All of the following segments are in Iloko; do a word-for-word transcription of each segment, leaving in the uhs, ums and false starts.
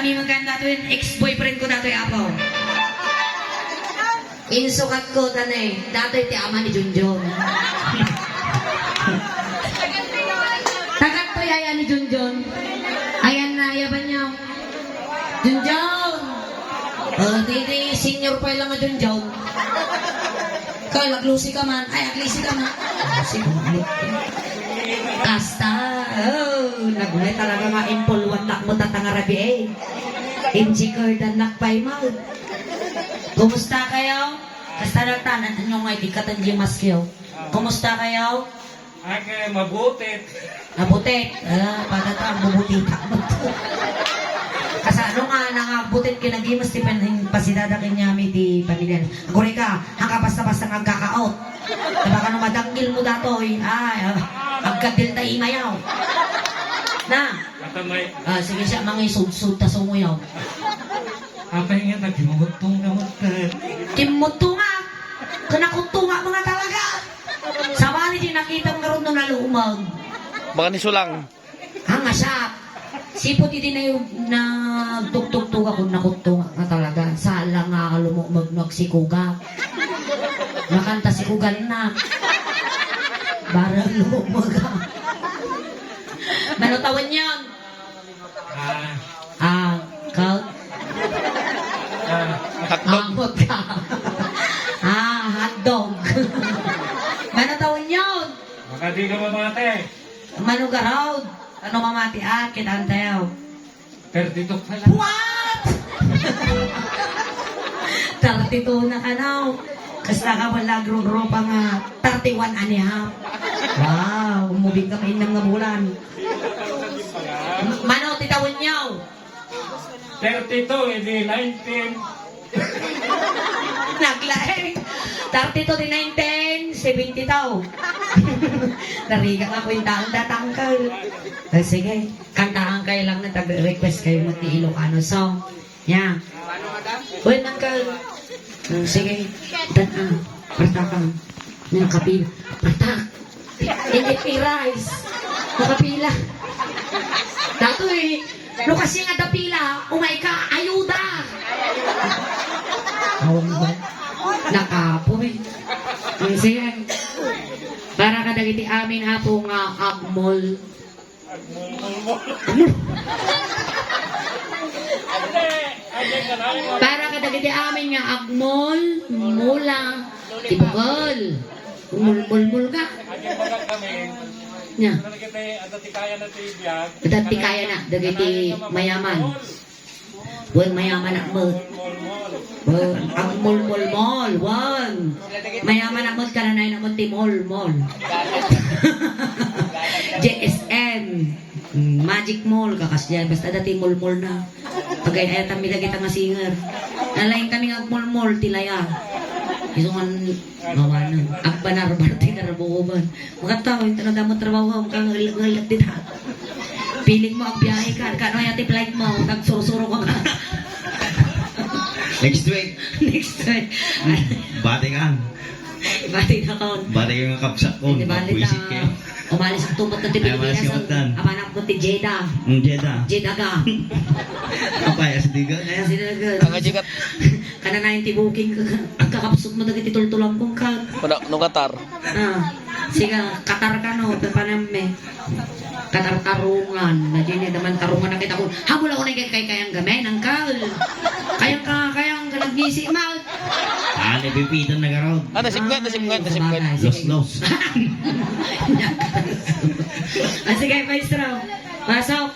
Ni magan datoy, ex-boyfriend ko datoy, apo. Insukatko, tanay, datoy ti ama ni Junjun. Tagattoy aya ni Junjun. Ayan na, yaban niyo. Junjun! Oh, di, di, senior pa lang nga Junjun. Kay, naglusi ka man. Ay, aglisi ka man. Aglisi ka man. Kasta. Oh, nagmay talaga nga impulwan lakmo tatangarabi eh. Injikerdan lakpay mo. Kumusta kayo? Kasta na tanan, ano nga ikatan di maskyo? Kumusta kayo? Ay, kaya mabutit. Mabutit. Ah, padata, ang bubutita mo to. Kasano nga, nangagbutit kinagimas ti pan-, pasidada kanyami ti pamilya. Aguri ka, hangka basta-basta nga agkakaot. Taba ka no madanggil mo datoy. Ay, ah, agkadil ta imayaw. Na? Katamay. Ah, sige siya, mangisudsud ta sumuyaw. Apay nga, nagimutong ka mo, Ted. Kimutong nga. Kanakutong nga mga talaga. Sabali di nakita nga ron no nalumag. Baka ni Sulang. Ang asap. Sipot iti na yung nagtugtugtog ako, nakutong nga talaga. Sala nga lumumag nagsikuga. Nakanta sikugan na. Barang lumumag. Manutawan yan. Ah. Ah, ka? Ah, hotdog. Angot ka. Ah, hotdog. Mano taon yun? Baka di ka mamati. Mano garaw? Ano mamati? Ah, kitan tayo. Thirty-two pala. What? Thirty-two na ka now. Kasta ka wala gro-gro pa nga thirty-one and a half. Wow, umubig ka mainam nga bulan. Mano ti tawenyo? Thirty-two, edi nineteen. Naglaeng. Thirty-two ti nineteen, seventy-two. Narigat nga kwentaen datang ka. Eh, sige, kantahan kayo lang na tag-request kayo mo ti Ilocano song. Ya. Uy, nagka-, mm, sige. Dan, ah, partak, ah. Nakapila. Partak. Hindi pay rice. Nakapila. Dato eh. No kasi nga dapila, umay ka, ayuda. Awang ba? Nakapoy. Mm, sige. Para kadagiti amin, Apo, nga agmol. Para kadagiti amin nga agmol, mula, ti bukel. Mulmulmul ka. Nya. Adda ti kayana dagiti mayaman. Wen, mayaman ak met. Wen, agmolmolmol. Wen. Mayaman ak met, kananay na met ti molmol. J S M. Mm, Magic Mall, kakasdiay. Basta adda ti molmol na. Pagay-ayatan mi dagita nga singer. Nalaing kami nga agmolmol, ti laya. Isungan Mawanen. Agbanarbar ti narbuoban. Makataw, ito na damot trabaho, kang ngelek-ngelek dita. Piling mo, agbiyahe ka. Kano ya ti flight mo? Nagsursuro ka nga. Next week. Next week. Bati ka. Bati na ka. Bati ka nga kabsat ko. Hindi bali. Mabwisit ta kayo. Umalis ang tumot ng Ay, umalis Pilipinas, ka ang matan. Apanak mo ti Jeddah. Mm, Jeddah. Jeddah ka. Apay, asidigan, eh. Asidigan. Ang ajigat. Kananayon ti booking, kakapsut mo dagiti tultulang kong ka. Wala, no Qatar. Ah, siga, Qatar ka, no? Papanam, eh. Qatar tarungan. Na, di, di, daman tarungan na kita ko. Habol ako na kay, kay, kayang gamay, nang ka. Kayang ka, kayang ka, nagngisi, ma. Ah, napipitan na garaw. Ah, nasipngat, nasipngat, nasipngat. Sabagay, sige. Los, los. Ah, sige, maestro. Pasok.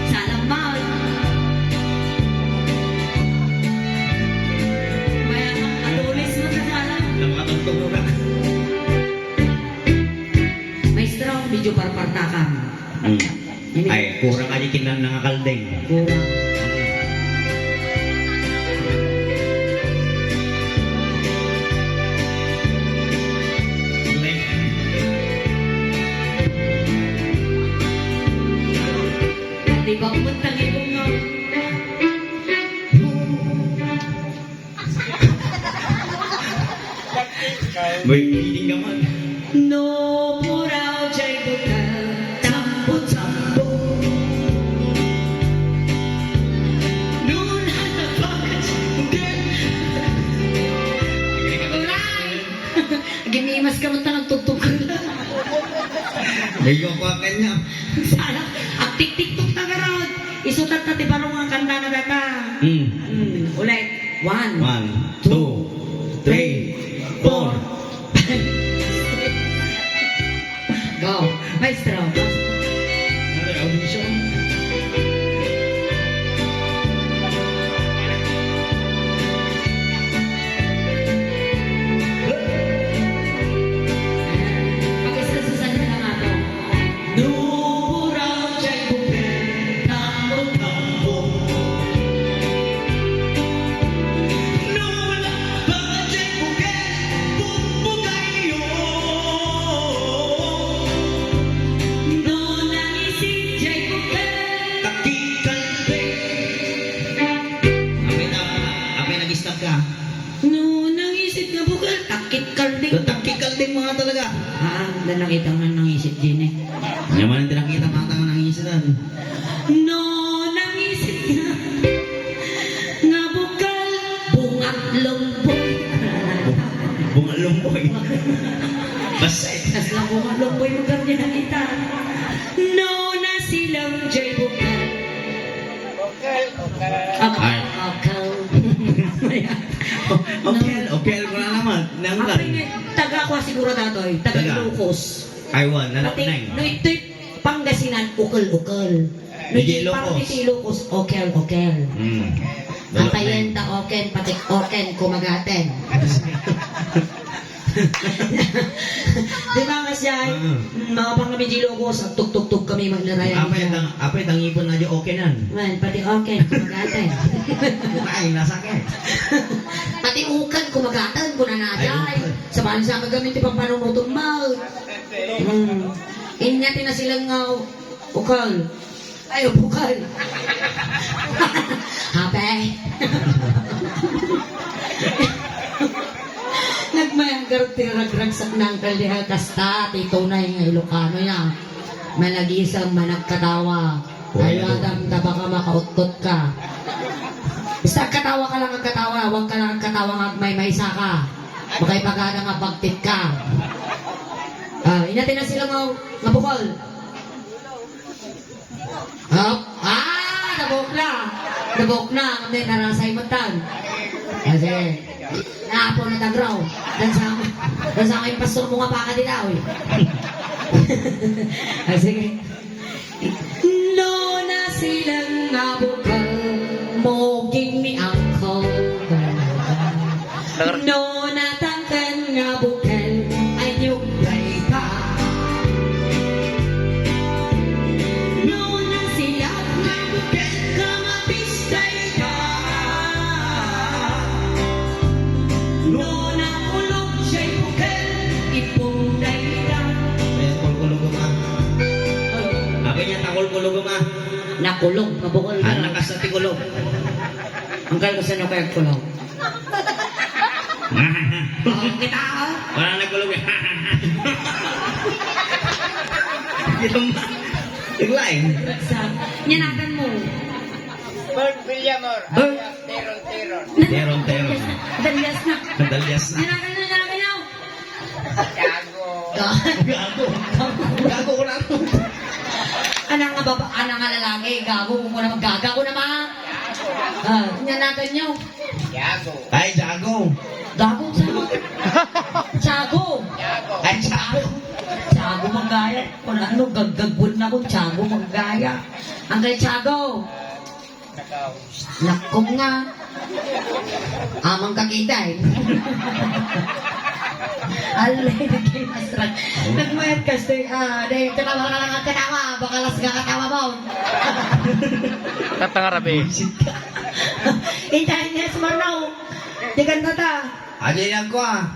Salamat. May adulis mo sa salamat. Ang mga tagtog mo na. Maestro, medyo parpartakan. Hmm. Ini- Ay, kurang aja kinan nga kaldeng. Kurang. Di ba, pumunta ni Bunga? May feeling naman. No, puraw, jay, buta. May kukuha kanya. Sana, agtik-tiktok ta garod. Isutat ta ti baro nga kanta na data. Hmm. Hmm, ulit. One, One, two, two, three, three, four. Four. Go. Maestro. Ano, audition? Pakisasusan niya lang ako. Nuburaw jay bukel, tambo-tambo. Nuburaw jay bukel, bumbugayo. No nangisit jay bukel. Takikal pe. Apay na, apay nag-stop ka? No, nangisit nga bukel, takit kalding. Takit kalding mga talaga. Ah, na nakita nga nangisit din eh. Yaman ang tinakita mga tao nangisit, ah. No, nangisit nga. Nga bukel, bungat lumboy. Bungat lumboy. Basta eh. Kasla bungat lumboy mo kami nakita. No, nasilang jay bukel. Okel, okel. Ay. Okel. Okel, okel ko na naman. Nanggal. Apay nga, taga kwa siguro datoy, taga Taga. Ilocos. Ay, wal, nalak Pati, neng. No ito'y Pangasinan, ukel-ukel. No Hindi ito'y Ilocos. Parte ti Ilocos, okel-okel. Hmm. Nalak Atayen neng. Ta oken, pati oken, kumagaten. Di ba, Mas Jai? Mm. Mm, mga pangkami di Ilocos, agtugtugtog kami, magnarayan Apay, ka. Tang-, apay, tangipon na di okenan. Man, pati oken, kumagatan. Ay, nasakit. Pati ukan, kumagatan, kuna na Ay, Jai. Ukan. Sa bansa ka gamit, ti pampanunutom mo. Mm. Inya, tinasilang nga, Ukal. Ay, bukal. Hape. Nagmayanggar ti ragragsak na ang kaldeha kasta, ti tunay nga Ilocano ya. Managisem, managkatawa. Ay, Adam, ta baka makauttot ka. Basta katawa ka lang, ang katawa, huwag ka lang ang katawa nga agmaymaysa ka. Makaipagadang nga pagtit ka. Ah, inati na sila nga, nga bukal. Hop. Ah, nabuok na. Nabuok na. Ngem narasay met tan. Kasi, naapo na tagraw. Dan sa, dan sa aking pastor mo nga baka di daw, eh. Ah, sige. No, nasilang nga bukal, muging ni Uncle. No, natangken nga bukel, ay, yung bay pa. No, nasilag nga bukel, kamapis day ka. No, nakulog siya'y bukel, ipong day ka. Ay, kulkulog ka. Apay nga, takulkulog ka. Nakulog, mabukol ka. Ah, nakasa ti kulog. Ang kal-, kasano kaya kulog? Oh, kita, oh. Wala nagkulog. Itong, itong lain. Sa, nyanatan mo. Bird Villamor, Bird? Alias Teron Teron. Teron Teron. Dalyas na. Dalyas na. Nyanatan na, nyanatan na. Gago. Ga-, gago. Gago ko na. Anang nga baba-, anang nga lalaki, gago, kung ko naman gaga ko naman. Ah, nyanatan nyo. Jago. Ay, Jago. Gago, sama. Tiago. Jago. Ay, Jago. Tiago, magaya. Kung ano, gaggagwal na ko, Tiago, magaya. Ang kay Tiago. Nakaw. Nakom nga. Amang kakita eh. Alay, nagkimasrak. Nagmayat kasi, ah, dahil katawa ka lang ang katawa, baka las ka katawa mo. Katanga rabi. Bullshit ka. Intayin niya si Marnaw. Di kanta ta. Aja yan ko ah.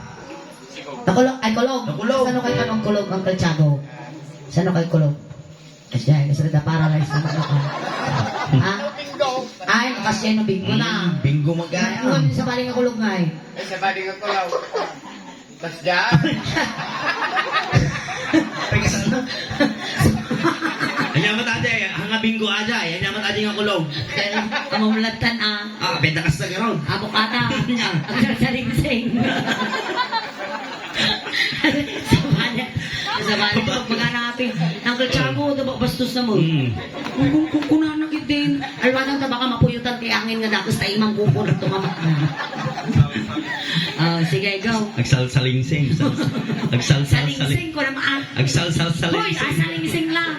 Nakulog, ay kulog. Nakulog. Saan kayo kanong kulog, Uncle Tiago? Saan kayo kulog? Kasi ay, kasi na paralyze na ako. Ha? Bingo. Ay, kasi ano, bingo na. Mm, bingo magkano? Ay, ano sa baling ako lugngay? Ay, sa baling ako lang. Mas dyan. Ay, kasano? Anya mo, ate, hanga bingo aja, eh. Anya mo, ate, nga kulog. Kaya, amamlatan, ah. Ah, pwede ka sa garaw. Abukata. Nya. Ang sarsaringsing. Sa baling. Sa Ano, pagpagana ati, Uncle Chago, da ba bastos na mo? Mm. Kung, kung, kung kunana gid din. Alwanan ta baka mapuyotan ti angin nga dakes ta imam kukunan tumamak na. Ah, sige, go. Agsalsalingsing. Agsalsal-, Salingsing ko naman. Agsalsal-, Hoy, salingsing. Ah, salingsing lang.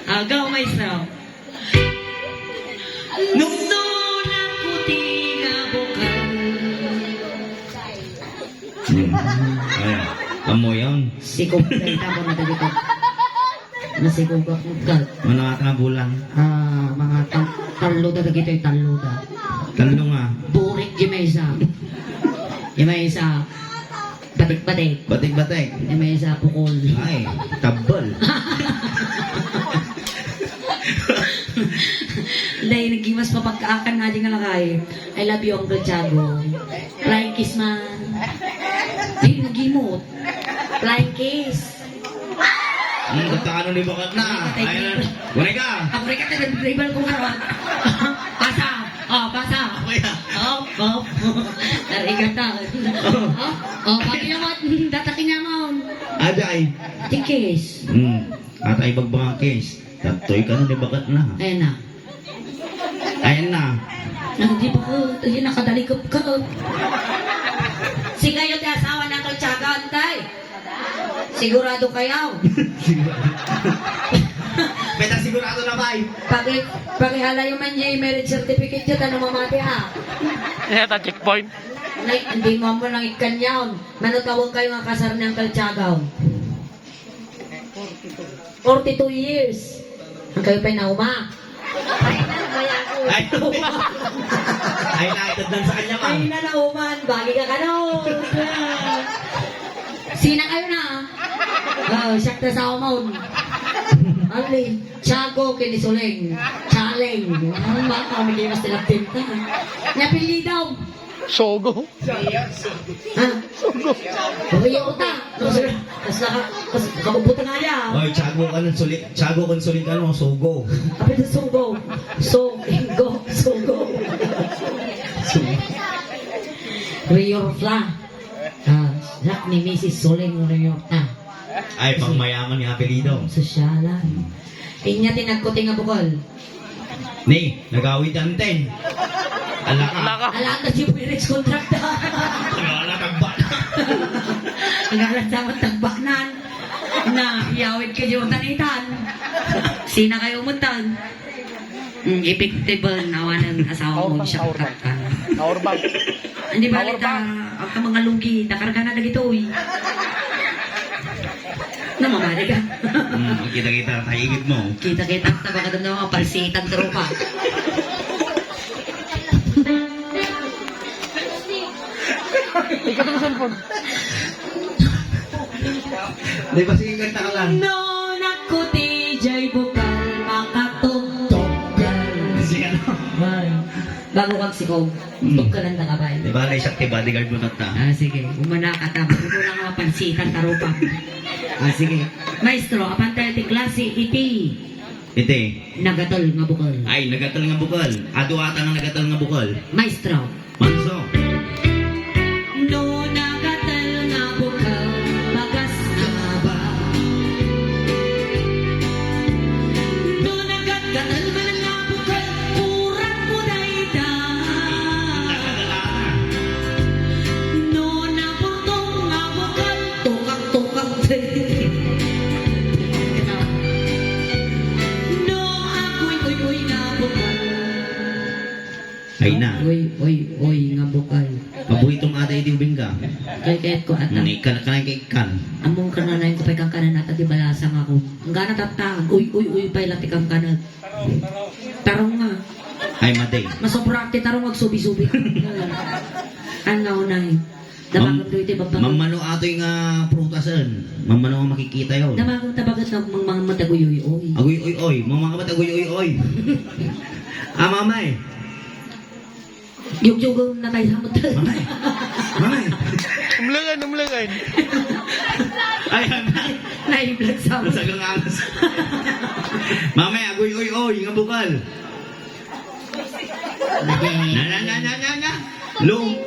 Ah, go, maestro. Nupnona ko ti nga bukal. Hmm. Ay, amo yan. Sikog na ita mo na dagito. Nasikog ako. Ano nga nga bulan? Ah, mga tal-, tallo da dagito, tallo da. Tallo nga. Burik di maysa. Di maysa. Batik-batik. Batik-batik. Di maysa pukol. Ay, tabal. Dahil naggimas pa pagkaakan na di nga lakay. I love you, Uncle Chago. Flying kiss man. Ay, nagimot. Flying kiss. Hmm, ba't ano ni bakat na? Ay, ay, ay, wala ka. Ako rin ka, taga-dribble ko karon. Pasa. Oh, pasa. Ako ya. Oh, oh. Arigato. Oh, oh, pati naman, datakin naman. Ajay. Ti kiss. Hmm. At ay bagbang ang kiss. Tatoy ka na ni bakat na. Ayan na. Ayan na. Ay, di ba ko? Ay, nakadalikop ka. Sikayo ti asawa ni Uncle Chago, tay. Sigurado kayo? Sigurado. Beta sigurado na, bay. Paki-, pakihalayo man yung marriage certificate yun, ano mamati, ha? Eh, ta checkpoint. Nay, hindi mo mo nang ikanyaon. Manutawag kayo nga kasar ni Uncle Chago. Forty-two years. Ang kayo pa'y nauma. Ay, nauma. Ay, naitad lang sa kanya, ma'am. Ay, na nauman. Bagi ka kano. Sina kayo na? Oh, siya ka sa umon. Ang ni, Tiago, kinisuleng. Chaleng. Ang baka, may mas tinapin ka. Napili daw. Sogo. Ha? Sogo. Pagkayo ko ta. Mas, mas naka-, mas kabubutan nga niya. Oy, Tiago ka ng suli-, Tiago ka ng suling ka, no? Sogo. Kapit ng Sogo. So, Ingo, Sogo. Sogo. Riorfla. Ah, anak ni Missus Soling Riorta. Ay, pangmayaman nga apelyido. Sosyalan. Inya ti nagkuti nga bukol. Ni, nagawid anten. Ala ka. Ala ka. Ala, anta si Pwirix kontrakta. Ala, ala, tagba. Ala, ala, tagba nan. Na, yawid ka Jordan itan. Sina kayo umutan? Mm, effective, awanan asawa mo, Power bank, siya power bank. Kakanta. Power bank. Hindi ba, Power bank. Ang mga lugi, nakarga na dagito, uy. Namamali ka. Hmm, kita-kita, taigit mo. Kita-kita, tabaga doon ng mga palsitan, tropa. Ikaw ang cellphone. Di ba, sige, kanta ka lang. No, naku, ti jay bukal, makatugtog. Sige, ano? Ay. Bago kag sikaw, mm, tugkalan ta ka, bay. Di ba, naisyak ti bodyguard mo, tatta? Ah, sige. Umana ka ta. Bago ko lang mapansitan, tarupa. Ah, sige. Maestro, apan tayo ti klase iti. Iti. Nagatel nga bukal. Ay, nagatel nga bukal. Adu ata nga nagatel nga bukal. Maestro. Manso. No nagatel nga bukal, bagas nga ba? No nagatgatel man nga bukal, purak mo dayta. No naburtong nga bukal, tukak-tukak dayta. No aguy-uy-uy nga bukal. Ay na. Uy, uy, uy, nga bukal. Paborito nga ata iti ubing ka. Kay kayat ko ata. Hmm, ikan, ikan, ikan. Among kananayon ko pa'y kankanan ata di balasa nga ako. Ang gana tatta, uy, uy, uy, pa'y lati kankanan. Tarong nga. Ay, madi. Masobra ti tarong, agsubi-subi. Ang naunay. Mam-, Damagan to iti babag. Mammano atoy nga prutasen. Mammano nga makikita yon. Damagan tabagat na mang-, mangamat aguy-uy-uy. Aguy-uy-uy. Mang-, mangamat aguy-uy-uy. Ah, mamay. Yugyugaw na tayo sa motor. Mamay. Mamay. Umlangan, umlangan. Ay, mamay. Naiblad sa motor. Nasa gangalas. Mamay, aguy-uy-uy, nga bukal. Na, na, na, na, na, na. Long,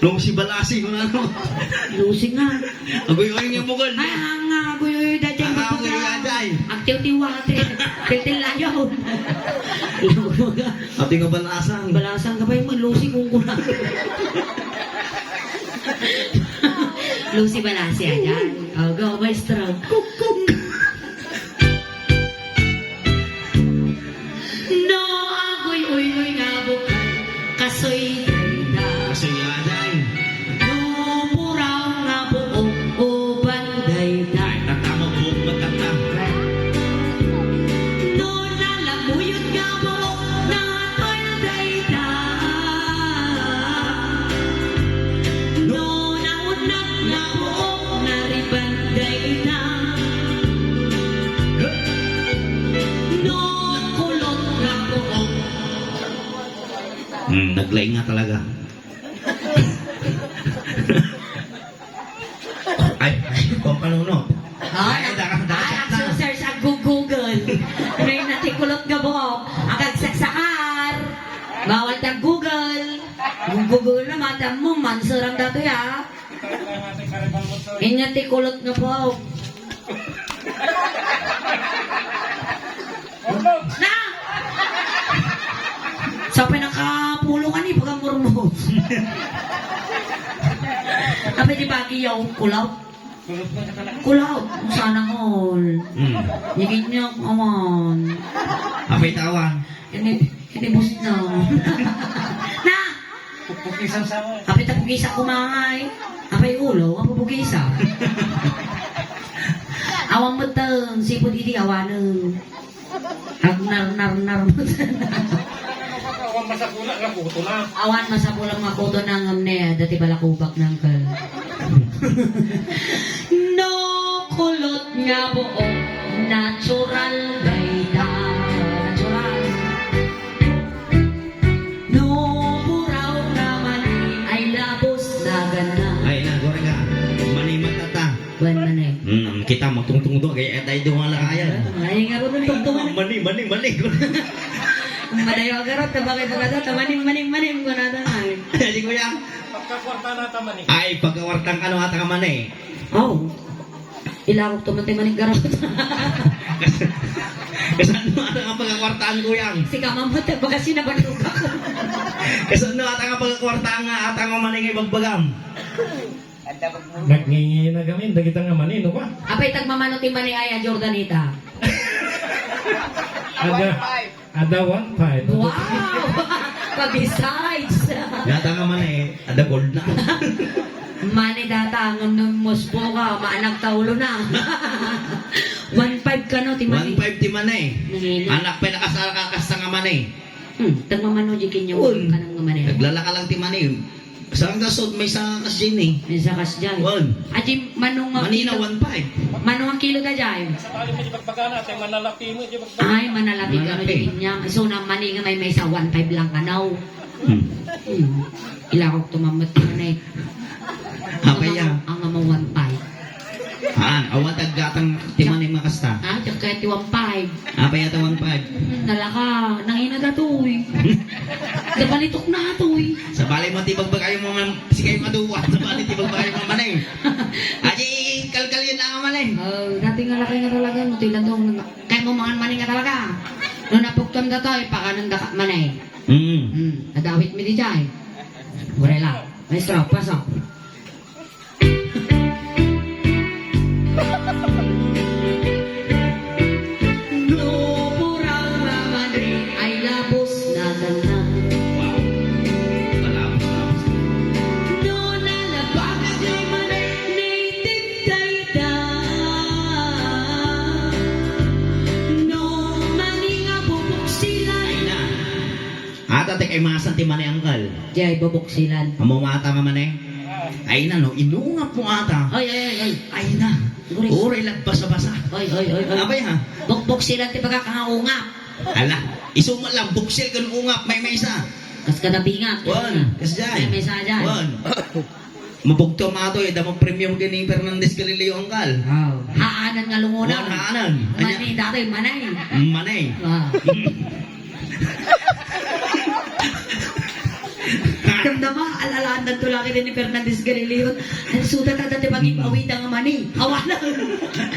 long si Balasi, kung ano. Lucy nga. Aguy-uy nga bukal. Ay, ang, ah, aguy-uy. Tiwtiwate. Tiltilayon. Ati nga balasang. Balasang ka ba yung Lucy kung kulang? Lucy Balasi, ayan. Oh, go, maestro. No, aguy-uygoy nga bukal, kasoy dayta. Kasoy nga, day. No, puraw nga buok, uban dayta. Ay, tata mo, buok matata. No, nalamuyot nga buok, natol dayta. No, naunat nga buok, nariban dayta. No, kulot nga buok. Hmm, naglaing nga talaga. Ay, ay, pampanuno. Ah, ay, ay, nag-, naka-, ay, naka-, nagsusearch ag Google. May natikulot nga buok. Ang agsaksakar. Bawal ta Google. Google na, madam mo, mansurang dato ya. Inya ti kulot nga buok. Na! Sa pinakapulo ka ni, baga murmos. Apa di bagi yaw, kulaw? Kulaw, sana all. Hmm. Nigit niya, awan. Apay tawan. Ini, ini bus na. Na! Pupukisan sa mo. Apay ta pukisa kumangay. Apay ulo, apupukisa. Awan mo tang, sipod idi awanen. Agnar-nar-nar mo. Awan masapula nga kuto na. Awan masapula nga kuto na ngem ne, dati balakubak nang kel. No kulot nga buok, natural dayta. Natural. No puraw nga mani ay labos na gana. Ay na, gurang ka. Mani matata. Wan mani. Hmm, kita magtungtungdo, kaya tayo dumala kaya. Ay, nga ron ang tungtungan. Mani, mani, mani. Madayo agarot, tabagay bagada, tamanim, manim, manim, kunada na. Ay, di kuya. Pagkakwarta na ta mani. Ay, pagkakwartang ano ata ka mani. Oh. Ilawag to man tayo maning garot. Kas-, kasano ata nga pagkakwartaan, kuyang? Si Kamamot, baga sinabanog ako. Kasano ata nga pagkakwartaan nga ata nga maning ibagbagam? Nagngingina kami, dagita nga mani, no ba? Apay tagmamano ti mani ay a Jordanita. Ada. Ada one five. Wow! Pa-besides. Data nga mani, ada gold na. Mani data, ngem no muspo ka, maanak ta ulo na. One five kano ti mani. One five ti mani. Nangina. Anak pay nakasal ka, kasta nga mani. Hmm, tagmamano di kinyo. Un. Kanang nga mani. Naglalaka lang ti mani. Saan ka sud? May sa kas Jenny. May sa kas Jenny. Wan. Aji, manong nga Manina, kilo? One five. Manong ang kilo da, Jay? Sa tali mo, di pagbagana, at yung manalapi mo, di pagbagana. Ay, manalapi ka, Manalapi. Di niya. So, na mani nga may, may sa one five lang ka, no? Hmm. Hmm. Ilakok tumamot ka na eh. Apay ya? Ang, ang ama one five. Ah, awan taggatang ti mani makasta. Ah, diak kaya ti one five. Apay ata one five? Hmm, nalaka, nangina datoy. Dabalitok na atoy. Sabali mo ti bagbagayo mo man, si kayo maduwa. Sabali ti bagbagayo mo man eh. Aji, kalkal yun na nga man eh. Oh, dati nga lakay nga talaga, no, ti landong, kaya mo mangan mani nga talaga. No, napukton datoy, pakanan daka man eh. Mm. Hmm, nadawit mi di jay. Wala lang. Maestro, pasok. No puraw nga mani ay labos na gana. Wow. Malabos, labos. No nalabag nga mani, native dayta. No mani nga bubuksilan. Ay na. Ata ti kaimasan ti mani, angkel. Jay, bubuksilan. Amo mo ata nga mani? Ay na, no? Inungap mo ata. Ay, ay, ay, ay. Ay na. Guri. Uray lagbasa-basa. Ay, ay, ay, ay. Apay, ha? Bukbuksilan ti pagkakaungap. Ala, isu man lang, buksil ken ungap, maymaysa. Kas kada bingat. Wan, kas jay. Maymaysa jay. Wan. Mabugto mato, eh, damo premium ken ni Fernandez Galileo, angkel. Wow. Haanan nga lungunaw. Wan, haanan. Mani, dati, manay. Manay. Wow. Damdama, al-alaan danto lagi ni Fernandez Galileo. Ay, suda ta dati pag-awida nga mani. Awanan.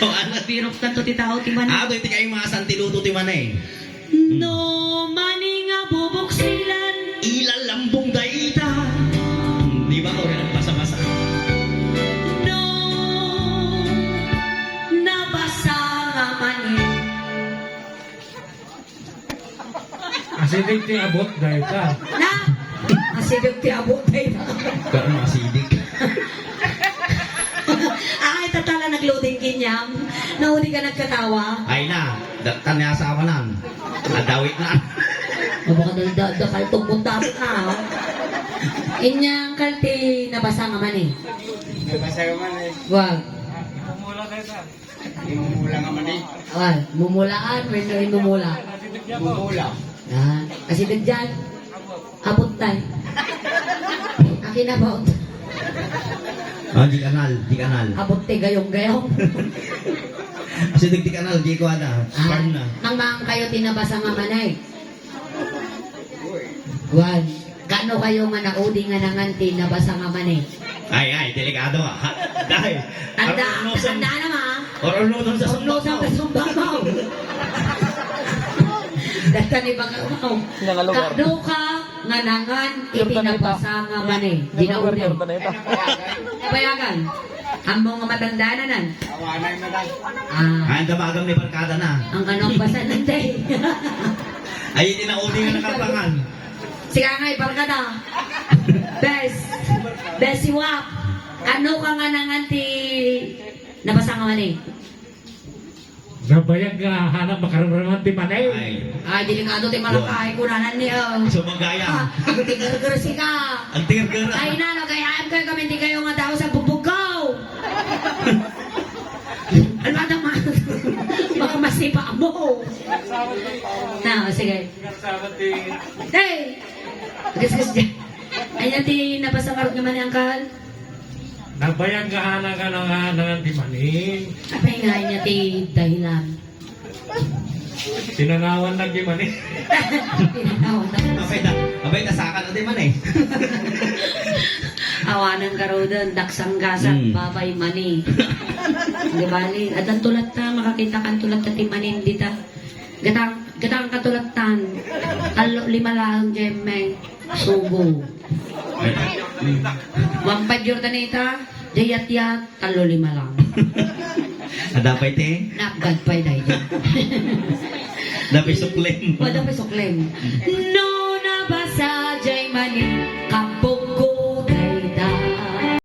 Awanan. Birok tanto ti tao ti mani. Ah, ito iti kaimasan ti luto ti mani. No mani nga bubuksilan. Ilalambong dayta. Di ba, Tori, nagbasa-basa? No nabasa nga mani. Asideg ti abot dayta. Na? Asideg ti abot dayta. Pero asideg. Ay, tatala nagloading kinyam. Nauni ka nagkatawa. Ay na, dattan ni asamanan. Adawit na. Mabaka dal da da kaltog mo tapos na, oh. Inyang kalti nabasa nga mani. Nabasa nga mani. Wag. Imumula nga mani. Awan, mumulaan, wenno imumula. Mumula. Ah, kasi dagyan. Abot tayo. Akin na ba? Ah, di kanal, di kanal. Abot ti gayong-gayong. Kasi di kanal, di ko ada. Ah, Farm na. Mangmang kayo tinabasa nga manay. Wan, kano kayo nga naudi nga nangan ti nabasa nga mani? Ay, ay, delikado, ah. Ha, dahil, Tanda, arunusan, tanda na, ma. Arunusan sa Arunusan sumbabaw. Sa sumbabaw. Dagta ni baga, oh. Nangalugar. Kano ka nga nangan iti Yordaneta. Nabasa nga mani? Nangalugar, Dinaudi. Yordaneta. Payagan. Ammo nga matanda na nan. Awanay, madam. Ah. Ay, ang damagam ni barkada na. Ang kanong basa nan, day. Ay, iti naudi nga nakapangan. Sika nga, barkada. Bes. Bes, siwak. Ano ka nga nangan ti nabasa nga mani? Nabayag nga hanak makaremreman ti mani. Ay. Ay, delikado ti malakay, kunanan ni, oh. Sumagayam. Ah, agtigerger sika. Agtigerger. Ay, na, nagayam kayo kami, di kayo nga tao sa bubugkaw. Ano ba naman? Baka masipa mo. Na, sige. Hey! Gisgis dyan. Ayan ti nabasa ngarud nga mani, angkal. Nabayag nga hanak nga nangan ti mani. Apay nga niya ti dahilan. Tinangawan lang ti mani. Tinangawan lang. Apay da, apay da, saka na ti mani. Awanan garuden, daksanggasan, Hmm. babay, mani. Di bali, adan tulatta, makakita kan tulatta ti mani, dita. Gatang, gatang katulattan. Tallo lima lang, Jemme. Subo. One five Jordaneta, jayat-yat, tallo lima lang. Ada pay ti? Napgad pay dayta. Dapat suklem. Wala pa suklem. No,